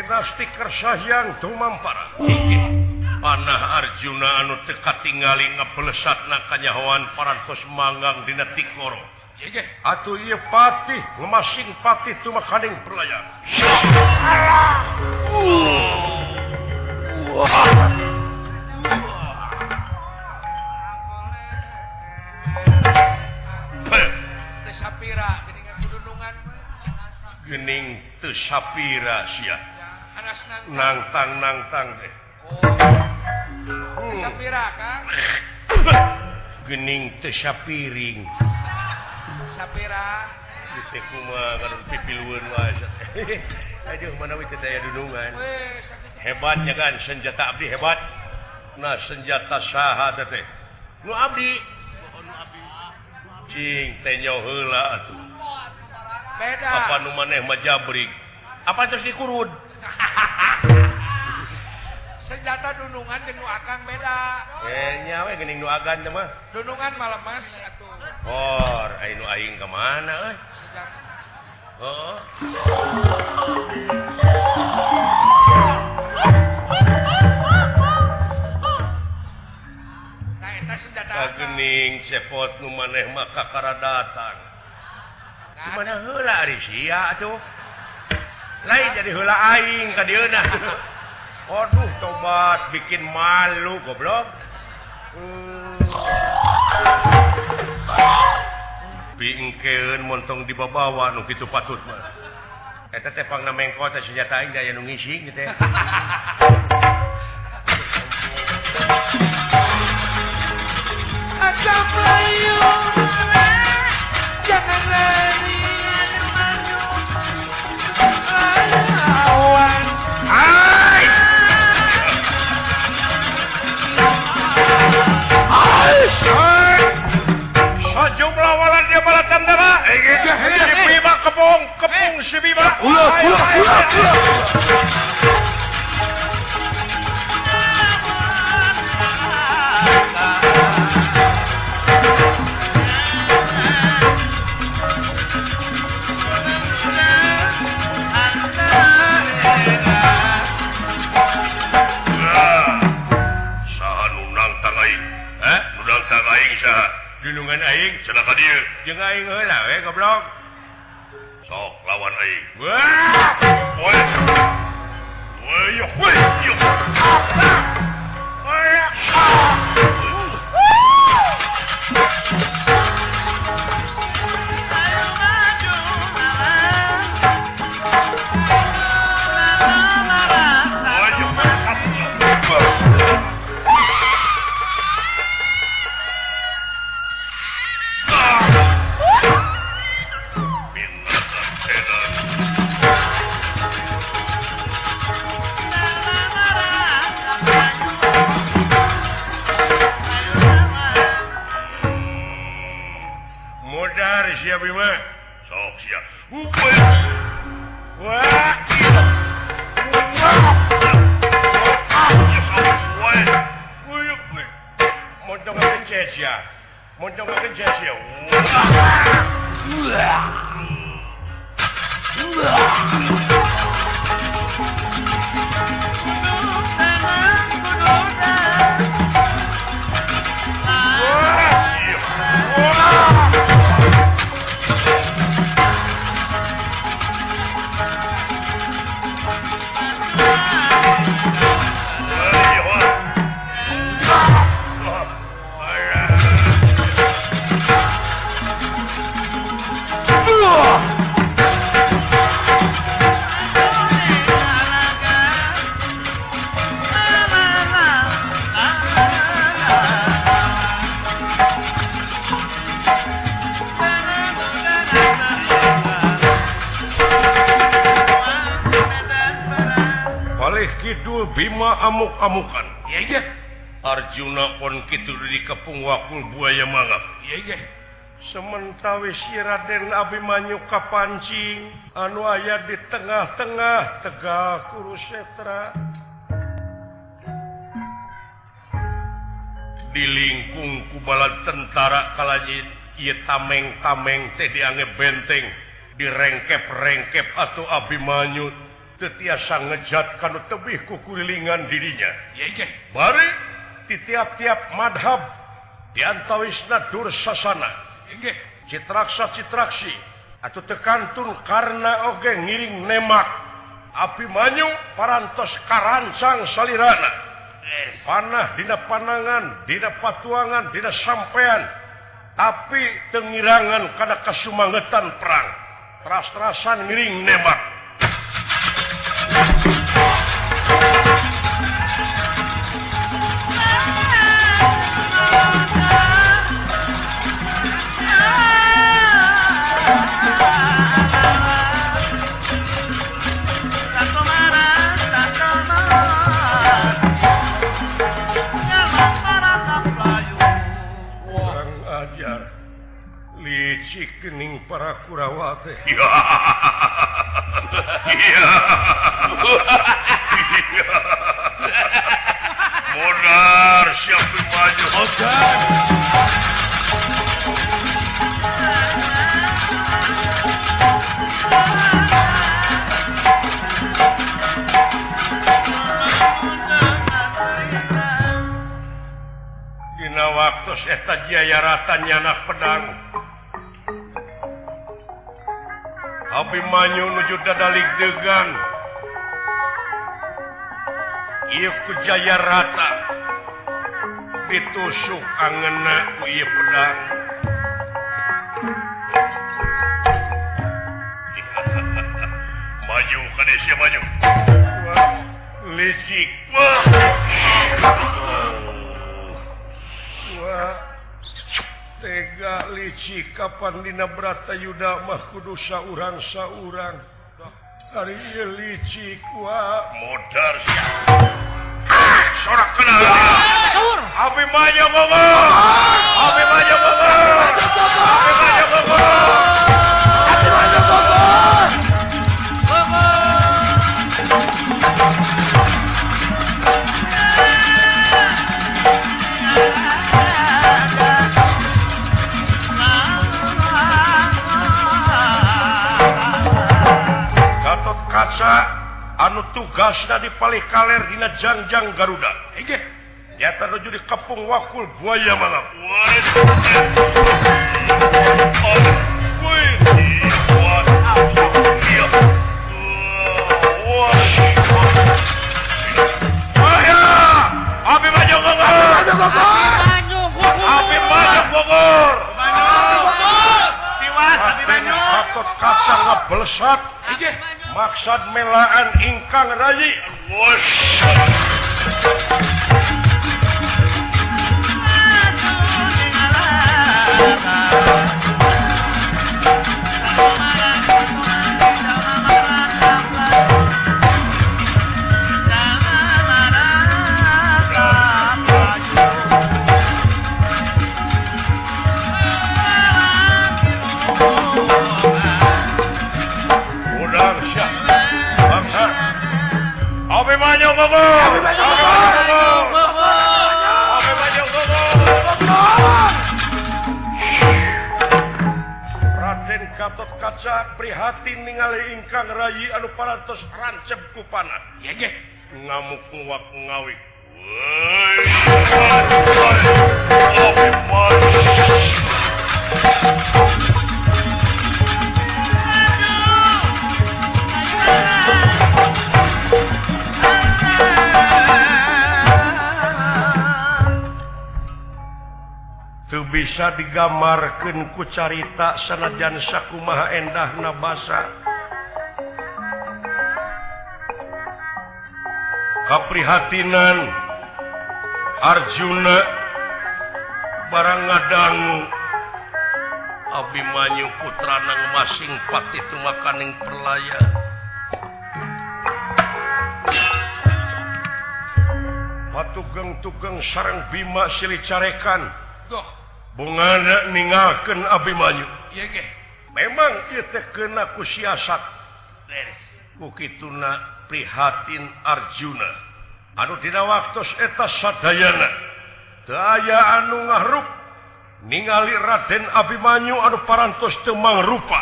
Nasti Kersa Hyang Tumampara. Panah Arjuna anu teu katingali ngabelesatna kanyahoan parantos manggang dina tikoro. Atuh ieu patih ngemasing patih tumakaning berlayar. Sapira geuningan kudunungan geuning teu sapira sia nangtang-nangtang teh. Oh. Teu sapira Kang. Geuning teu sapiring. Sapira teh kumaha kana pipilueun wae. Aduh manawi teu daya dunungan. Hebatnya kan senjata abdi hebat. Nah senjata saha teh? Nu abdi. Cing tenyo heula atuh. Beda. Apa nu maneh mah jabrik? Apa terus dikurud? Senjata dunungan jeung nu akang beda. Nya we geuning nu agan teh mah. Dunungan mah lemas atuh. Hor, ai nu aing ka mana euy? Senjata. Heeh. Gening cepot nu maneh mah kakara datang. Di mana heula ari sia atuh? Lain jadi heula aing ka dieuna. Aduh tobat bikin malu goblok. Pingkeun montong dibabawa nu kitu patut mah. Eta teh pangna mengko teh senjata aing daya nu ngising teh. Melayu, jangan lari lawan. Hai, hai, sejumlah walan dia balatan darah. Si Bima kepung, kepung si Bima. Kula, kula, kula, kula. Dunungan aing cenah ka dieu jeung aing heula we goblok. Sok lawan aing. Wah! Woi. Woi, woi. Bima amuk-amukan. Iya, Arjuna pun kitu di kepung wakul buaya mangap. Iya, Sementawis si Raden Abimanyu kapancing anu aya di tengah-tengah tegak Kurusetra. Di lingkung ku bala tentara kalajin ieu tameng-tameng teh diange benteng, direngkep-rengkep atuh Abimanyu Teu tiasa ngejat kanu tebih ku kurilingan dirinya. Bari ti tiap-tiap madhab diantawisna Dursasana. Citraksa citraksi atau tekantun karna oge ngiring nemak. Abimanyu parantos karancang salirana. Panah dina panangan, dina patuangan, dina sampean, tapi tengirangan kana kasumangetan perang. Teras-terasan ngiring nemak. Kurang ajar, licik kening para Kurawa teh. Modar siapa maju hogan. Dina waktu eta jayaratan nyanak pedang. Abimanyu nuju dadalik degang. Ieu ku Jayarata ditusuk angeuna ku ieu pedang. Maju ka desa maju. Licik. Wah. Wah. Tega licik kapan dina Bratayuda mah kudu saurang saurang. Ari ieu licik wah modar sia. Sorak kenal. Abimanyu Bogor. Abimanyu Bogor. Abimanyu Bogor. Abimanyu Bogor. Gatot Kaca anu tugasna di palih kaler dina jangjang Garuda. Nyata nuju di kepung wakul buaya malam. Abimanyu Bogor. Abimanyu Bogor. Tiwas Abimanyu. Gatot Kaca ngebelesat. Maksad melaan ingkang rayi. Abimanyu Bogor. Abimanyu Bogor. Raden Gatot Kaca prihatin ningali ingkang rayi anu parantos rancep ku panah. Ngamuk nguak ngawik. Abimanyu. Teu bisa digambarkeun ku carita sanajan sakumaha endahna basa. Kaprihatinan Arjuna barang ngadangu Abimanyu putrana masing pati tumakaning perlaya. Patugeng-tugeng sareng Bima silih carekan. Bungana ninggalkeun Abimanyu. Memang ieu teh keuna ku siasat. Ku kituna prihatin Arjuna. Anu dina waktos eta sadayana teu aya anu ngahrup ningali Raden Abimanyu anu parantos teu mangrupa.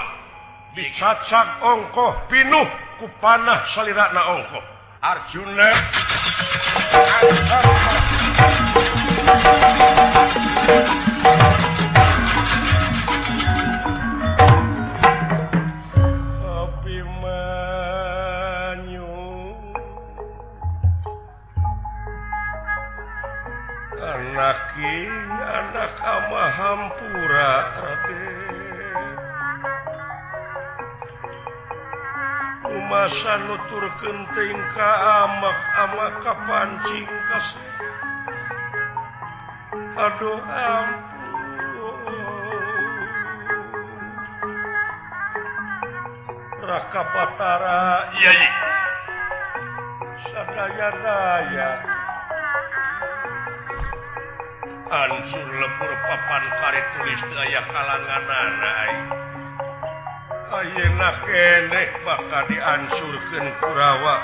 Dicacak ongkoh pinuh ku panah salirana ongkoh. Arjuna Abimanyu anak anak ama hampura Raden. Masa nuturkeun teuing ka amak amak kapancing kas. Aduh ampun. Raka Batara ieu sadaya-daya hancur lebur papan kari tulis teu aya kalanganana aing. Ayeuna keneh bakal diansurkeun Kurawa.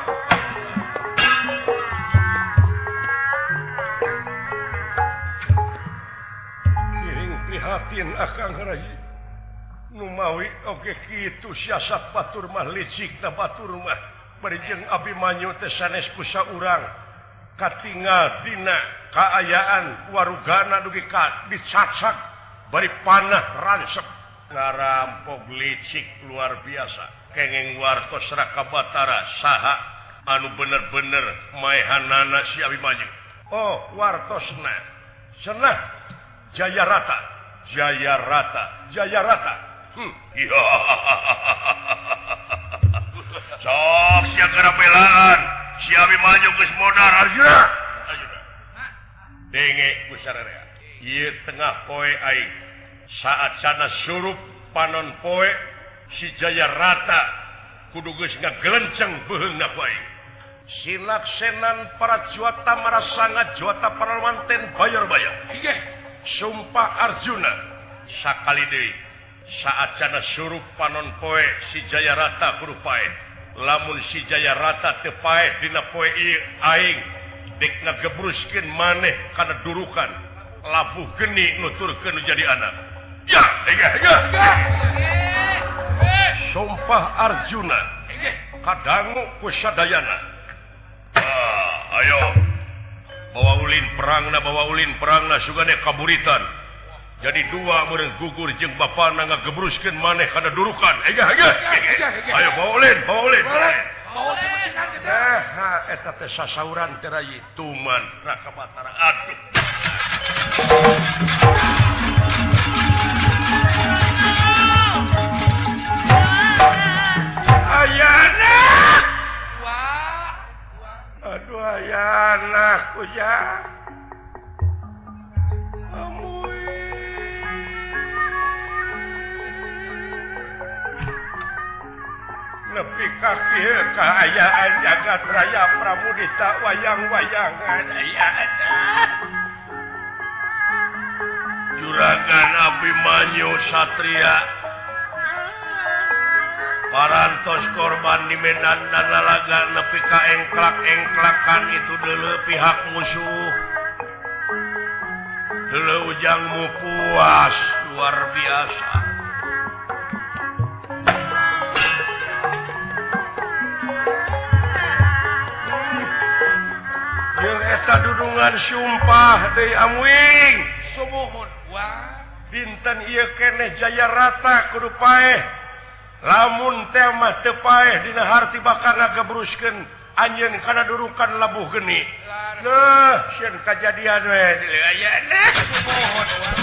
Iring prihatin akang Rayi. Nu mawi oge kitu siasat batur mah licik da batur mah. Bari jeung Abimanyu teh sanes ku saurang. Katingal dina kaayaan warugana dugi ka dicacak bari panah ransep. Ngarampok licik luar biasa. Kenging wartos Raka Batara saha anu bener-bener maehanana si Abimanyu. Oh wartosna cenah Jayarata Jayarata Jayarata. Sok sia karabelaan si Abimanyu geus modar Arjuna. Arjuna denge ku sararea ieu tengah poe aing. Saat sana surup panon poe si Jayarata kudu geus ngagelenceng beuheungna ku aing. Silaksenan para juata marasanga juata paralwanten bayor-bayor. Sumpah Arjuna sakali deui saat sana surup panon poe si Jayarata kudu paeh. Lamun si Jayarata teu paeh dina poe ieu aing dek ngagebruskeun maneh kana durukan labuh geni nuturkeun jadi anak. Ya, sumpah Arjuna kadangu ku sadayana. Ayo bawa ulin perangna sugane kaburitan. Jadi dua meureun gugur jeung bapana ngagebruskeun maneh kana durukan. Ayo bawa ulin, bawa ulin. Eta teh sasauran teh rayi tuman Raka Batara. Aduh. Ayana. Aduh ayana kuya. Amuy. Nepi ka kieu kaayaan jagat raya Pramudita wayang-wayangan ayana. Juragan Abimanyu Satria parantos korban di medan dan lalaga nepi ka engklak-engklakan itu deuleu pihak musuh. Deuleu ujangmu puas luar biasa. Jeung eta dudungan sumpah deui amuing. Sumuhun wah. Dinten ieu keneh Jayarata kudu paeh. Lamun teh mah teu paeh dina harti bakal ngagebruskeun anjeun kana durukan labuh geni. Leuh, sieun kajadian we ayana. Sumuhun wah.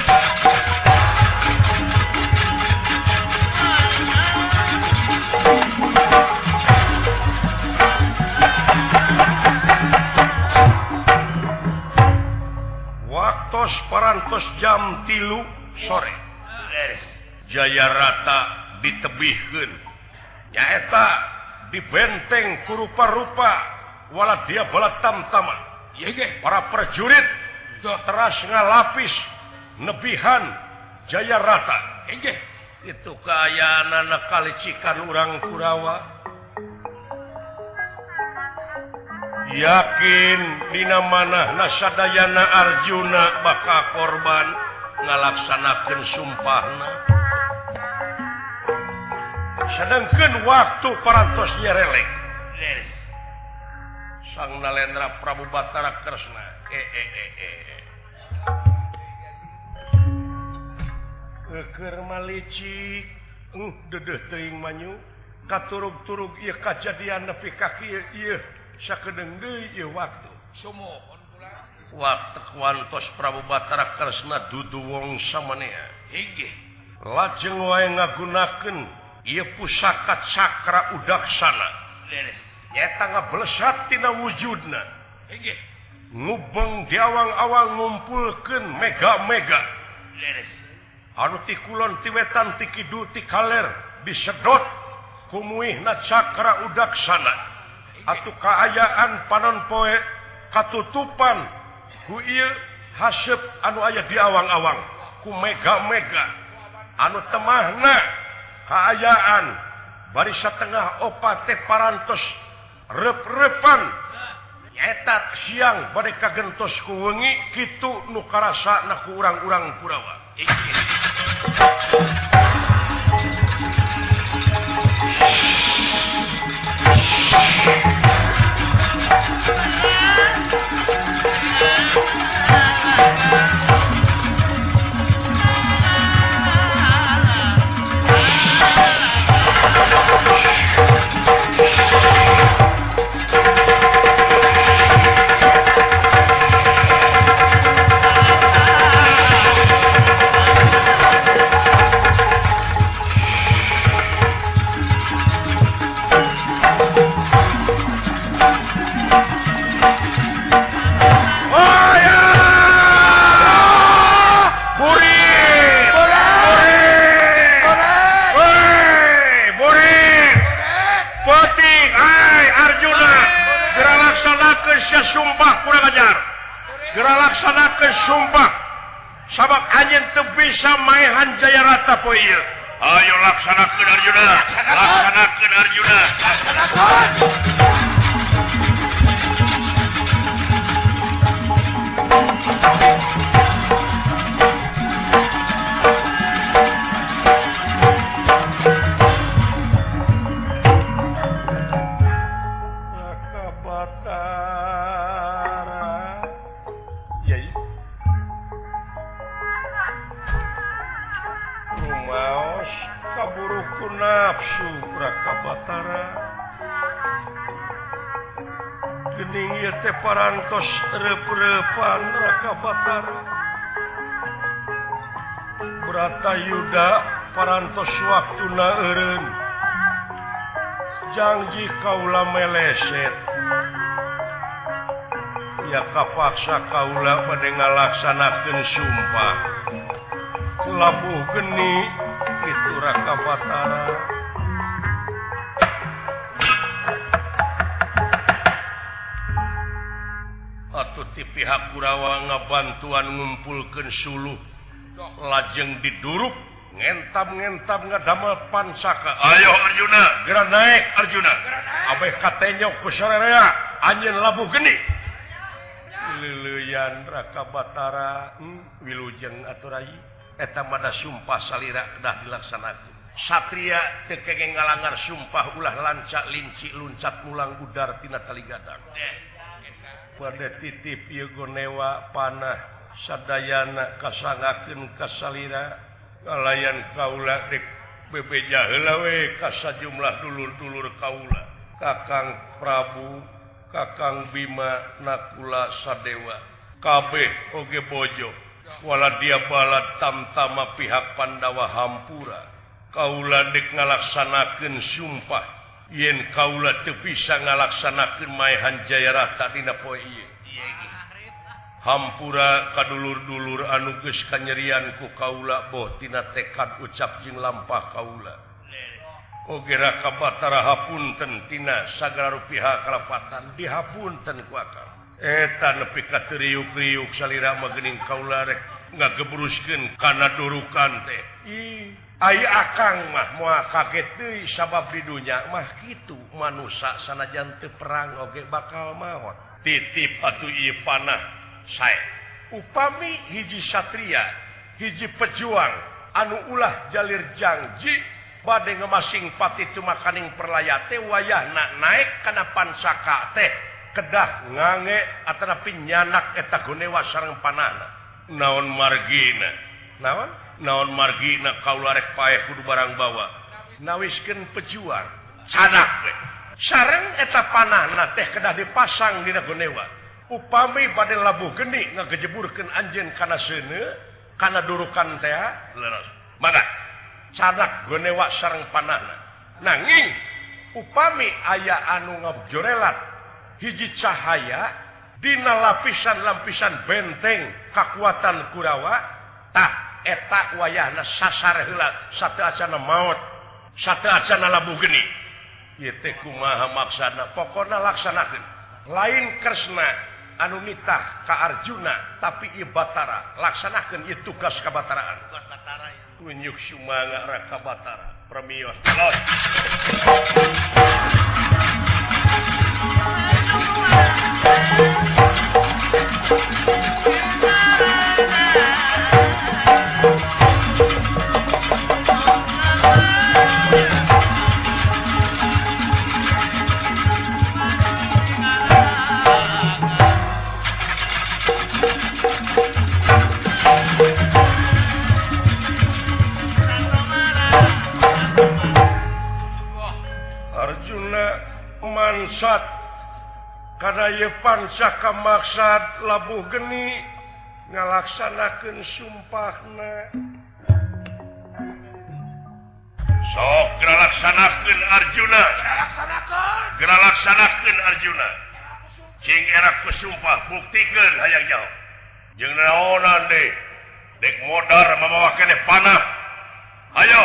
Waktos parantos jam 3 sore. Jayarata ditebihkeun. Nyaeta di benteng kurupa-rupa wala dia bala tamtama. Para prajurit teras ngalapis nebihan Jayarata. Itu kaayaan kalicikan urang Kurawa. Yakin dina manah nasadayana Arjuna bakal korban ngalaksanakeun sumpahna. Sedangkan waktu parantos nyerelek. Sang Nalendra Prabu Batara Kresna. Keur malicik, dedeuh teuing manyu, katurug-turug ieu kajadian nepi ka kieu ieu sakedeung deui ieu waktu. Sumuhun kula. Waktu kuantos Prabu Batara Kresna dudu wong samanea. Inggih. Lajeng wae ngagunakeun ieu pusaka cakra udaksana. Leres. Nyata ngablesat tina wujudna. Inggih. Ngubeng di awang-awang ngumpulkeun mega-mega. Leres. Anu ti kulon ti wetan ti kidul ti kaler disedot kumuihna cakra udaksana. Atuh kaayaan panon poe katutupan ku ieu haseup anu aya di awang-awang ku mega-mega anu temahna kaayaan bari satengah opat teh parantos rep-repan nyaeta siang bade kagentos ku wengi kitu nu karasana ku urang-urang Kurawa. Sumpah kurang ajar. Geura laksanakeun sumpah. Sabab anjeun teu bisa maehan Jayarata poe ieu. Ayo laksanakeun Arjuna. Laksanakeun Arjuna. Laksanakeun. Nafsu Raka Batara gening ieu teh parantos reup-reupan Raka Batara Bratayuda parantos waktuna eureun janji kaula meleset ya kapaksa kaula bade ngalaksanakeun sumpah labuh geni itu Raka Batara. Atuh ti pihak Kurawa ngabantuan ngumpulkeun suluh lajeng diduruk ngentam-ngentam ngadamel pansaka. Ayo Arjuna, geura naik Arjuna. Abeh katenyok ku sorerea anjeun labuh geni. Leuleyan Raka Batara wilujeng atuh rai. Eta mada sumpah salira kedah dilaksanakeun. Satria teu kenging ngalangar sumpah ulah lancak linci luncat mulang udar tina tali gadang. Bade titip ieu gonewa panah sadayana kasangakeun ka salira kalayan kaula dek bebeja heula we ka sajumlah dulur-dulur kaula. Kakang Prabu, Kakang Bima, Nakula, Sadewa, kabeh oge bojo. Wala dia balad tamtama pihak Pandawa hampura kaula dek ngalaksanakeun sumpah yen kaula teu bisa ngalaksanakeun maehan Jayarata dina poe ieu. Hampura kadulur-dulur anu geus kanyerian ku kaula boh tina tekad ucap jeung lampah kaula. Oge Raka Batara hapunten tina sagala rupiah kalepatan dihapunten ku akang. Eta nepi ka teu riuk-riuk salira mah geuning kaula rek ngagebruskeun kana durukan teh. Ih, ai akang mah moal kaget deui sabab di dunya mah kitu manusa sanajan teu perang oge bakal maot. Titip atuh ieu panah sae. Upami hiji satria, hiji pejuang anu ulah jalir janji Bade ngemasing pati tumakaning perlaya teh wayahna naik kana pansaka teh kedah ngange atanapi nyanak eta gonewa sareng panahna. Naon margina? Naon? Naon margina kaula rek paeh kudu barang bawa. Nawiskeun pejuang sanak we. Sareng eta panahna teh kedah dipasang dina gonewa. Upami bade labuh geni ngagejeburkeun anjeun kana seuneu, kana durukan teh leres. Mangga canak gonewa sareng panahna. Nanging upami aya anu ngajorelat hiji cahaya dina lapisan-lapisan benteng kakuatan Kurawa, tah eta wayahna sasar heula sateuacanna maot, sateuacanna labuh geni. Ieu teh kumaha maksana? Pokona laksanakeun. Lain Kresna anu nitah ka Arjuna, tapi ieu Batara laksanakeun ieu tugas kabataraan. Tugas Batara ya. Tunjuk sumanga raka Batara premios. Los. Arjuna mansat kana ieu pansaka maksad labuh geni ngalaksanakeun sumpahna. Sok geura laksanakeun Arjuna. Geura laksanakeun Arjuna. Cing era ku sumpah buktikeun hayang jauh. Jeung naonan deui? Dek modar mamawa keneh panah. Ayo.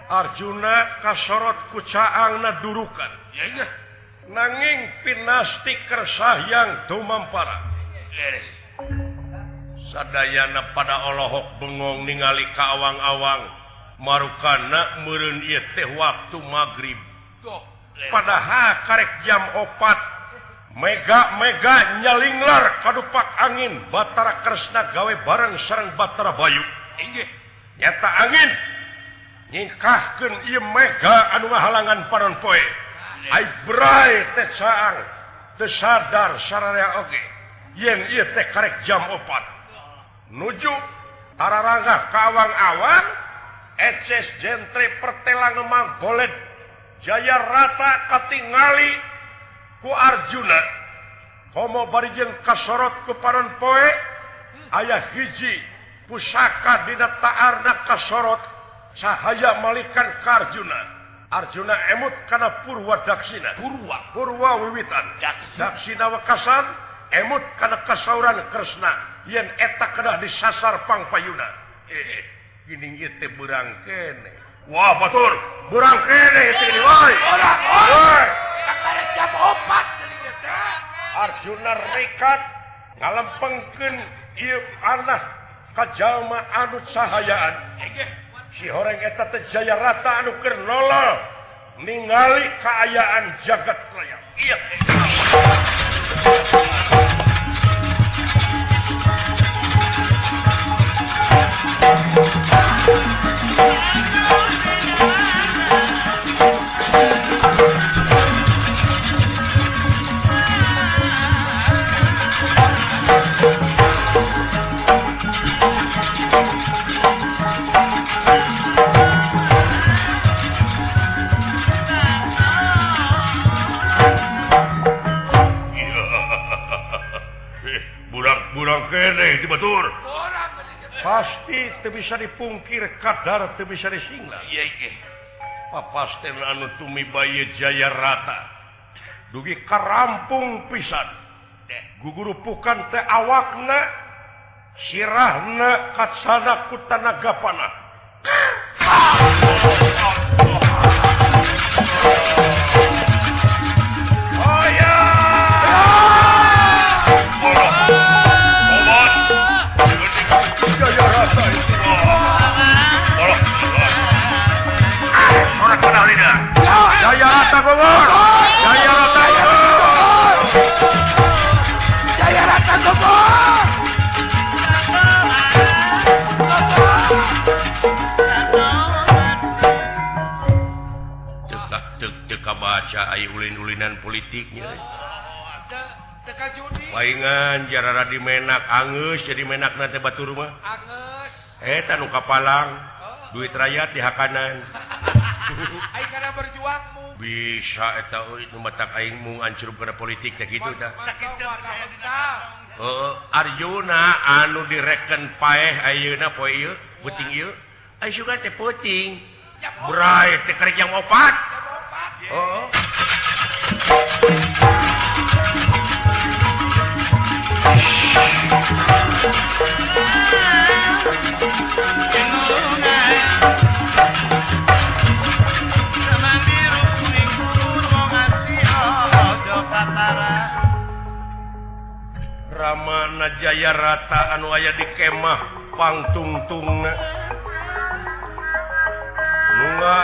Arjuna kasorot ku caangna durukan. Iya. Nanging pinasti kersahyang tumampara. Leres. Sadayana pada olohok bengong ningali ka awang-awang marukana meureun ieu teh waktu magrib. Padahal karek jam 4 mega-mega nyalinglar kadupak angin Batara Kresna gawe bareng sareng Batara Bayu. Inggih. Nyata angin nyingkahkeun ieu mega anu ngahalangan panon poe. Ai bray teh caang teu sadar sararea oge yen ieu teh karek jam 4. Nuju tararangah ka awang-awang eces jentre pertelang emang goled Jaya Rata katingali ku Arjuna. Komo bari jeung kasorot ku panon poe aya hiji pusaka dina taarna kasorot cahaya malikan ka Arjuna. Arjuna emut kana Purwa Daksina. Purwa wiwitan. Daksina wekasan emut kana kasauran Kresna yen eta kedah disasar pangpayuna. Gini ieu teh beurang keneh. Wah batur, beurang keneh ieu teh woi. Woi. Kakarek jam 4 geuning ieu teh. Arjuna rekat ngalempengkeun ieu anah ka jalma anu cahayaan. Si horeng eta teh Jaya Rata anu keur nolol ningali kaayaan jagat raya. Iya. Batur. Pasti teu bisa dipungkir kadar teu bisa disinglah. Iya ieu. Papasten anu tumiba ieu Jaya Rata. Dugi karampung pisan. Gugurupukan teh awakna sirahna katsana ku tanaga panah. Oh ya. Jaya Rata itu. Jaya Rata Bogor. Jaya Rata Bogor. Jaya Rata Bogor. Bisa aya ulin-ulinan politiknya. Paingan jarara di menak angeus jadi menak na teh batur mah. Angeus. Eta nu kapalang duit rakyat di hakanan. Aing kana berjuangmu. Bisa eta euy nu matak aing mung ancrub kana politik teh kitu tah. Heeh, Arjuna anu direken paeh ayeuna poe ieu, peuting ieu. Ai sugan teh peuting. Bray teh karek jam 4. Heeh. Ramana Jaya Rata anu aya di kemah pangtungtungna nunga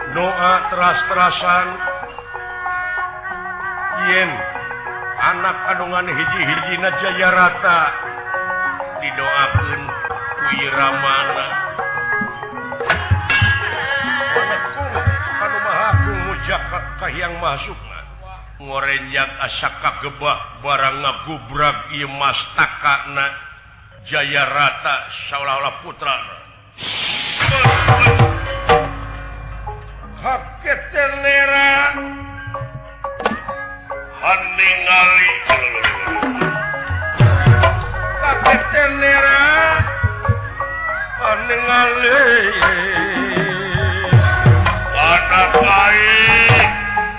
doa teras-terasan yen anak kandungan hiji-hijina Jaya Rata didoakeun ku Ramana kanu maha muja kahiyang masukna ngorenjak asa kagebah barang ngagubrag ieu mastakana Jaya Rata saolah-olah putrana. Haketenera haningali kaketenera haningali anak aing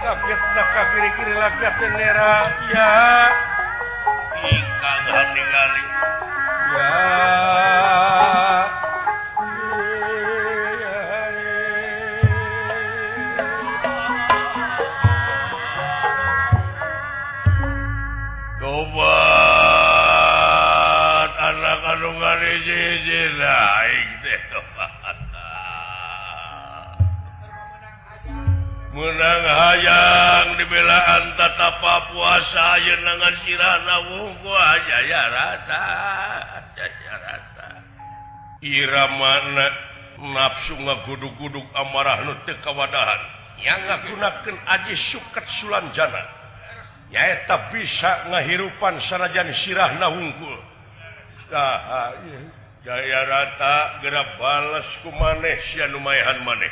kaget ka kiri-kiri lagi tenera ya ingkang haningali ya. Tobat anak kandungan hiji-hiji aing teh menang hayang dibelaan tatapa puasa ayeuna ngan sirahna wungkul Jaya Rata Jaya Rata iramana nafsu ngagudug-gudug amarah nu teu kawadahan yang ngagunakeun aji suket sulanjana nyaeta bisa ngahirupan sanajan sirahna wungkul. Saha Jaya Rata geura bales ku maneh sia nu maehan maneh.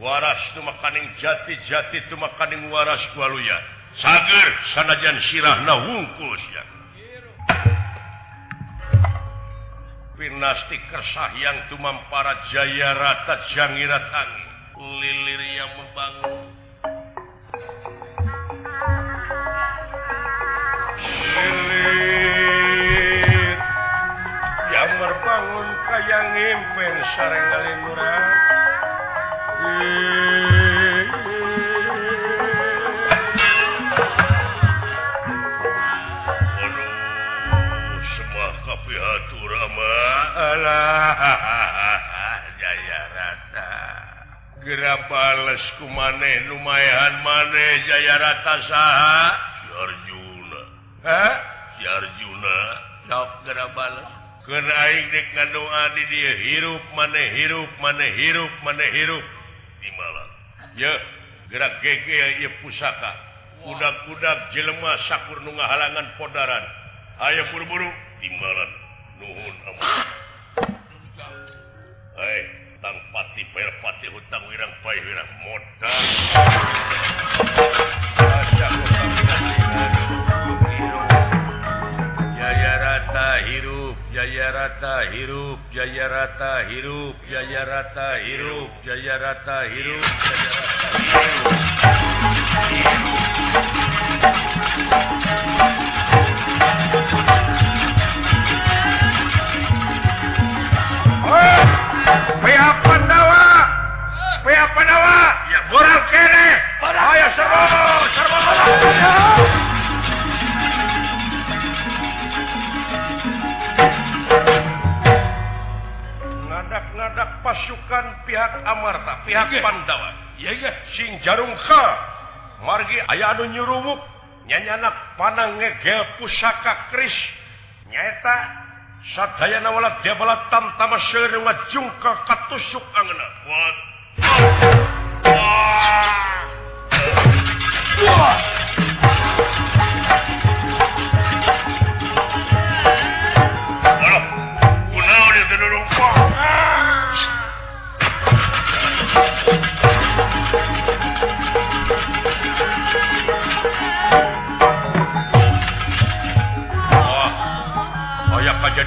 Waras tumakaning jati-jati tumakaning waras kualuya sager sanajan sirahna wungkul sia. Pinasti kersahyang tumampara Jaya Rata jangirat angin lilir yang membangun lilir yang merbangun kaya ngimpen sareng ngalimuran. Aduh, semah kapihatur ama alah Jaya Rata geura bales ku maneh nu maehan maneh Jaya Rata saha? Si Arjuna. Hah? Si Arjuna sok geura bales. Keun aing dek ngadoa di dieu hirup maneh hirup maneh hirup maneh hirup timbalan. Ye, gerak gege ieu pusaka. Kudak-kudak jelema sakur nu ngahalangan podaran. Ayo buru-buru timbalan. Nuhun ampun. Hei, tang pati perpati hutang wirang pae wirang modal. Jaya Rata hirup, Jaya Rata hirup, Jaya Rata hirup, Jaya Rata hirup, Jaya Rata hirup, Jaya Rata hirup. Oh, pihak Pandawa, pihak Pandawa, ya borang kene, ayo serbu, serbu. Ngadak-ngadak pasukan pihak Amarta, pihak Pandawa. Sing jarungka margi aya anu nyuruwuk nyanyanak panang ngegel pusaka keris nyaeta sadayana wala debala tamtama seueur ngajungka katusuk angeuna. Wah.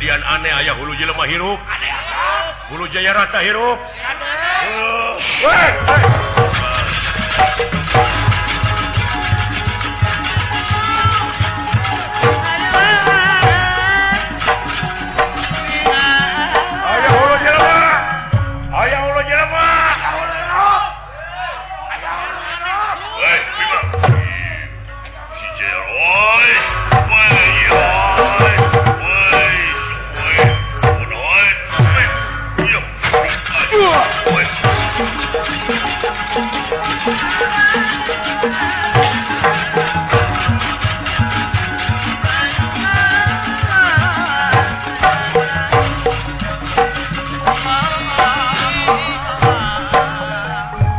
kejadian aneh aya hulu jelema hirup. Hulu Jayarata hirup. Weh. Aya hulu jelema. Aya hulu jelema. Weh, Bima. Si Jayaroi.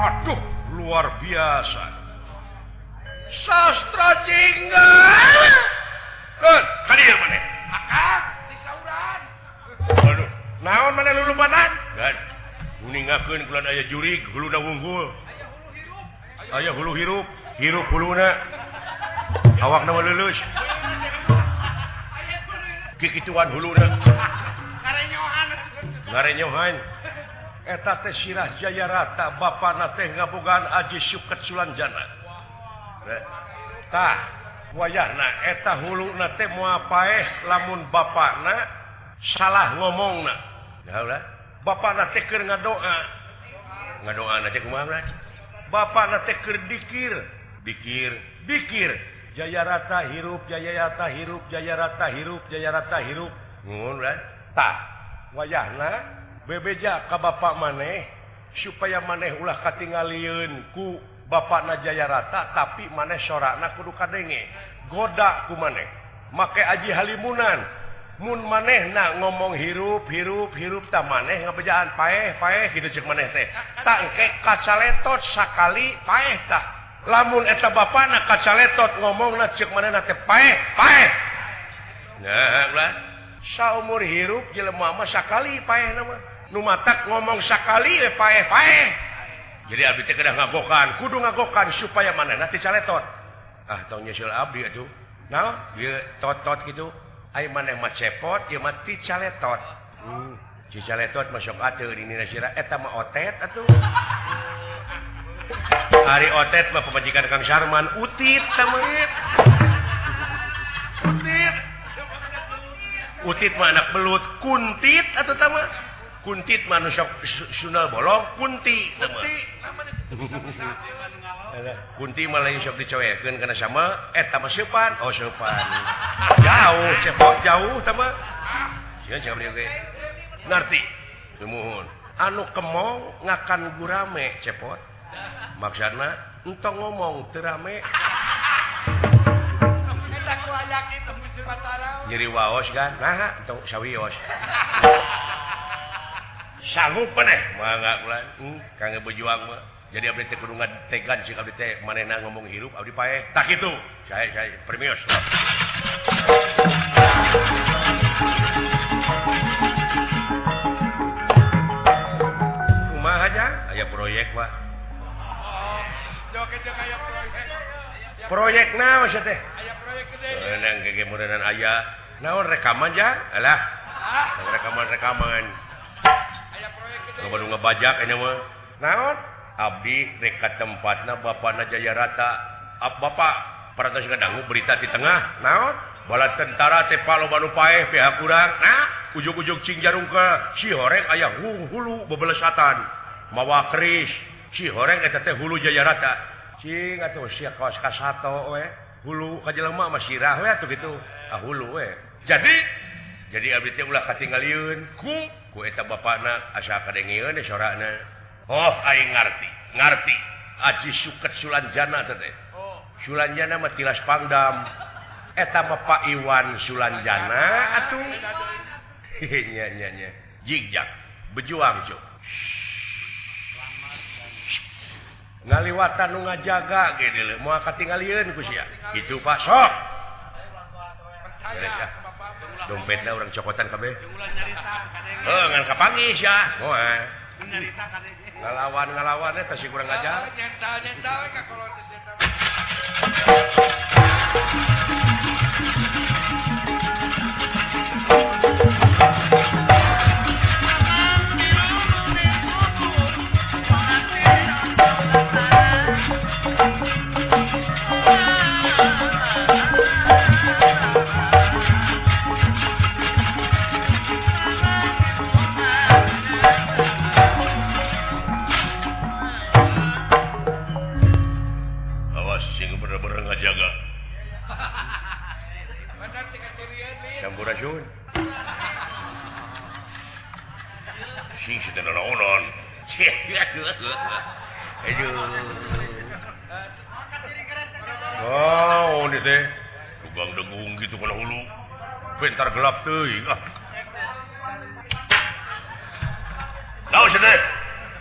Aduh, luar biasa. Sastra jingga. Kadieu maneh? Akang disauran. Aduh, naon maneh lulumpatan? Gan. Uningakeun kulan aya jurig, huluna wunggul. Aya hulu hirup, hirup huluna. Awakna mah leuleus. Kikituan huluna. Ngarenyohan. Ngarenyohan. Eta teh Sirah Jayarata bapana teh ngabogaan Aji Suket Sulanjana. Tah, wayahna eta huluna teh moal paeh lamun bapana salah ngomongna. Nah, bapana teh keur ngadoa. Ngadoana teh kumaha mah? Bapana teh keur dikir, dikir, dikir. Jayarata hirup, Jayarata hirup, Jayarata hirup, Jayarata hirup. Ngun lah. Tah, wayahna bebeja ka bapak maneh supaya maneh ulah katingalieun ku bapakna Jayarata tapi maneh sorakna kudu kadenge. Goda ku maneh. Make aji halimunan. Mun manehna ngomong hirup hirup hirup tah maneh ngabejaan paeh paeh kitu ceuk maneh teh. Tah engke kacaletot sakali paeh tah. Lamun eta bapana kacaletot ngomongna ceuk manehna teh paeh paeh. Nah, ulah saumur hirup jelema mah sakali paehna mah. Nu matak ngomong sakali we paeh paeh. Jadi abdi teh kedah ngagokan, kudu ngagokan supaya manehna teh caletot. Ah, tong nyeuseul abdi atuh. Naon? Ieu tot-tot kitu. Ai maneh mah cepot, ieu mah ti caletot. Ci caletot mah sok atuh di sirah eta mah otet atuh. Ari otet mah pamajikan Kang Sarman, utit tah mah. Utit. Utit mah anak belut, kuntit atuh tah mah. Kuntit mah nu sok sunal bolong, kunti tah mah. Kunti mah lain sok dicoekeun kana sama eta mah seupan, oh seupan. Jauh, cepot jauh tah mah. Sieun cek abdi oge. Ngarti. Sumuhun. Anu kemong ngakan gurame cepot. Maksudna entong ngomong teu rame. Eta ku aya kitu Gusti Batara. Nyeri waos kan? Nah, entong sawios. Sanggup maneh? Mangga kula. Kangge berjuang mah. Jadi abdi teh kudu ngategan cik abdi teh manehna ngomong hirup abdi paeh. Tah kitu. Saya premios. Kumaha aja? Aya proyek, Pak. Joget-joget aya proyek. Proyek naon sia teh? Aya proyek gede. Meunang gege meureunnan aya. Naon rekaman ja? Alah. Rekaman-rekaman. Aya proyek gede. Loba nu ngebajak enya mah. Naon? Abdi rek ka tempatna bapana Jayarata. Bapak parantos ngadangu berita di tengah. Naon? Bala tentara teh loba nu paeh pihak urang. Nah, ujug-ujug cing jarungka si horeng aya hulu bebelesatan. Mawa keris. Si horeng eta teh hulu Jayarata. Cing atuh sia kaos kasato we. Hulu ka jelema mah sirah we atuh kitu. Ah hulu we. Jadi abdi teh ulah katinggalieun ku eta bapana asa kadengeun sorana. Oh, aing ngarti, ngarti. Aji Suket Sulanjana teh. Oh. Sulanjana mah tilas Pangdam. Eta mah Pak Iwan Sulanjana atuh. Nya nya nya. Jigjag bejuang cuk. Ngaliwatan nu ngajaga ge deuleu moal katingalieun ku sia. Kitu Pak sok. Percaya Dompetna urang cokotan kabeh. Heuh ngan kapanggih sia. Moal. Ngalawan-ngalawan eta si kurang ajar. Nyental-nyental we ka kolot teh eta. Awas sing bener-bener ngajaga. Sampurasun. Sing sedang naonan. Aduh. Oh, ini teh tukang degung gitu kana hulu. Bentar gelap teuing ah. Naon sia teh?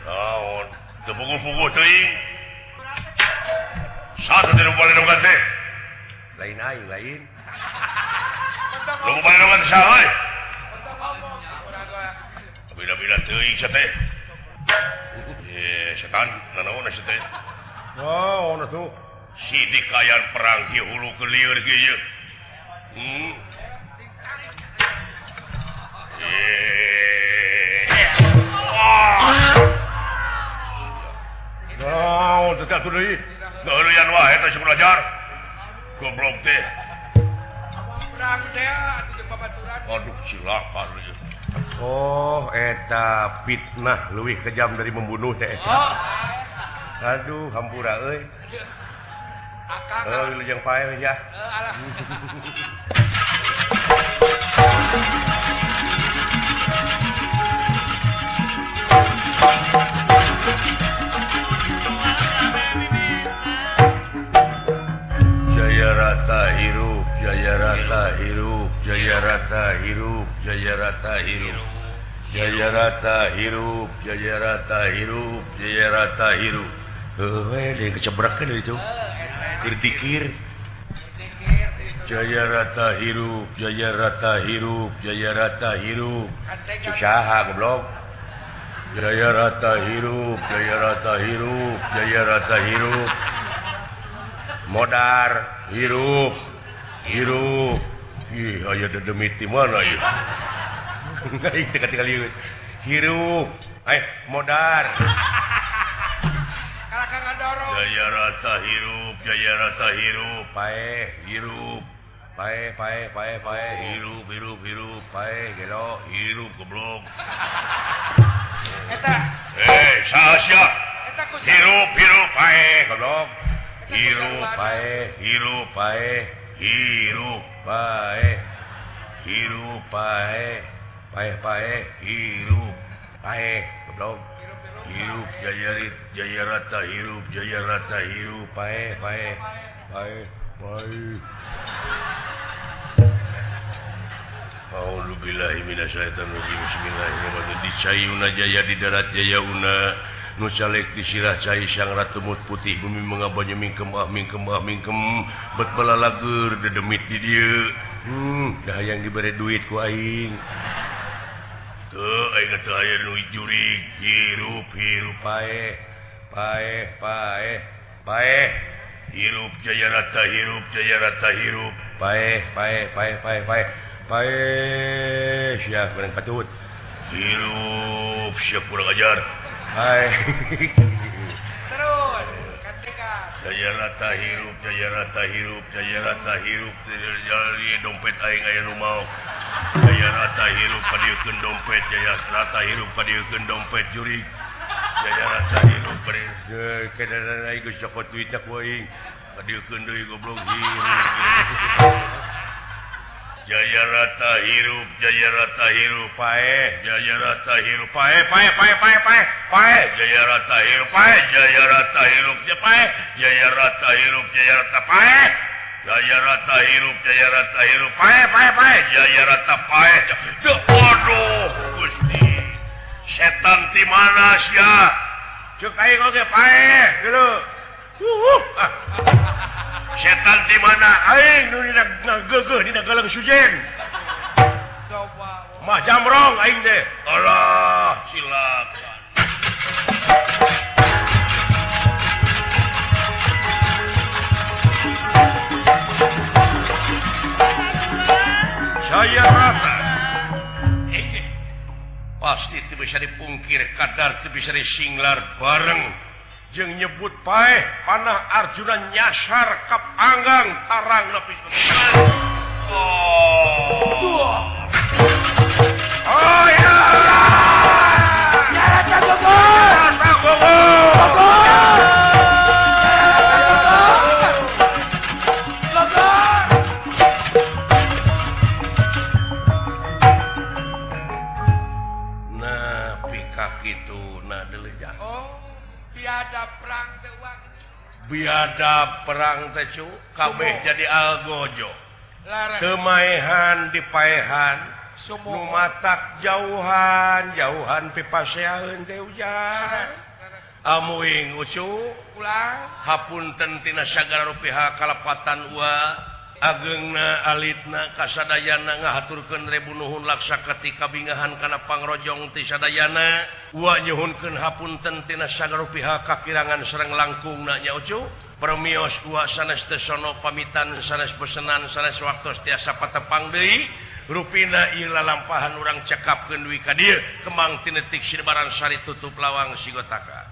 Naon? Teu puguh-puguh teuing. Satu teh nu balik teh. Lain aing lain. Lu balik teh saha euy? Bila-bila teuing sia teh. Setan nanaon sia teh? Naon atuh? Si dikayan perang ki hulu ke lieur kieu ieu. Naon teh atuh deui? Geuleuyan wae teh si belajar. Goblok teh. Perang teh atuh jeung babaturan. Aduh cilaka ieu. Oh, eta fitnah leuwih kejam dari membunuh teh. Oh. Aduh, hampura euy. Akang. Wilujeng pae ya. Alah. Jaya rata hirup, jaya rata hirup, jaya rata hirup, jaya rata hirup. Jaya rata hirup, jaya rata hirup, jaya rata hirup. Heuh, deui kecebrak deui itu. Keur dikir. Jaya rata hirup, jaya rata hirup, jaya rata hirup. Cuk saha goblok. Jaya rata hirup, jaya rata hirup, jaya rata hirup. Modar hirup, hirup. Ih, aya dedemit di mana ieu? Aing teh katingali hirup, modar. Jaya rata hirup, jaya rata hirup, paeh hirup, paeh paeh paeh paeh hirup hirup hirup, paeh gelo hirup goblok. Eta. Saha sia? Eta ku hirup hirup paeh goblok. Hirup paeh, hirup paeh, hirup paeh. Hirup paeh, paeh paeh, hirup paeh goblok. Hirup jayarit jaya rata hirup jaya rata hirup paeh paeh paeh paeh. A'udzubillahi minasyaitonirrajim. Bismillahirrahmanirrahim. Dicayuna jaya di darat jaya una nu calek di sirah cai sang ratu mut putih bumi mengabanya mingkem ah mingkem ah mingkem bet balalager dedemit di dieu. Dah hayang dibere duit ku aing. Teu aing teu aya nu jurig hirup hirup paeh paeh paeh paeh hirup jaya rata hirup jaya rata hirup paeh paeh paeh paeh paeh paeh sia kurang patut hirup sia kurang ajar paeh terus kantekan jaya rata hirup jaya rata hirup jaya rata hirup jaya dompet aing aya nu maok. Jaya rata hirup kadieukeun dompet, jaya rata hirup kadieukeun dompet jurig. Jaya rata hirup kadieukeun aing geus cokot duitna ku aing. Kadieukeun deui goblok hirup. Jaya rata hirup, jaya rata hirup paeh, jaya rata hirup paeh paeh paeh paeh paeh paeh, jaya rata hirup paeh, jaya rata hirup paeh, jaya rata hirup jaya rata paeh. Jaya rata hirup, jaya rata hirup, paeh, paeh, paeh, jaya rata paeh. Aduh, Gusti. Setan di mana sia? Cek aing oge paeh, dulu. Setan di mana aing nu dina geugeuh dina galang sujen. Coba. Mah jamrong aing teh. Alah, silakan. Jaya rata. Pasti itu bisa dipungkir kadar itu bisa disinglar bareng Jeung nyebut paeh panah Arjuna nyasar ka panggang tarang nepi. Oh. Oh ya. Jaya Gogor. Gogor. Gogor. Nah, pika kitu na deulejang. Oh. Biada perang teh uang. Biada perang teh cu kabeh jadi algojo. Laras. Kemaehan dipaehan, nu matak jauhan, jauhan pipaseaeun teh hujan. Amuing ucu ulang hapunten tina sagala rupiah kalepatan ua ageungna alitna kasadayana ngahaturkeun rebu nuhun laksa ketika bingahan kana pangrojong ti sadayana ua nyuhunkeun hapunten tina sagala rupiah kakirangan sareng langkungna nya ucu permios ua sanes teu sono pamitan sanes pesenan sanes waktos tiasa patepang deui rupina ieu lalampahan urang cekapkeun dugi ka dieu kembang tinetik sidebaran sari tutup lawang sigotaka.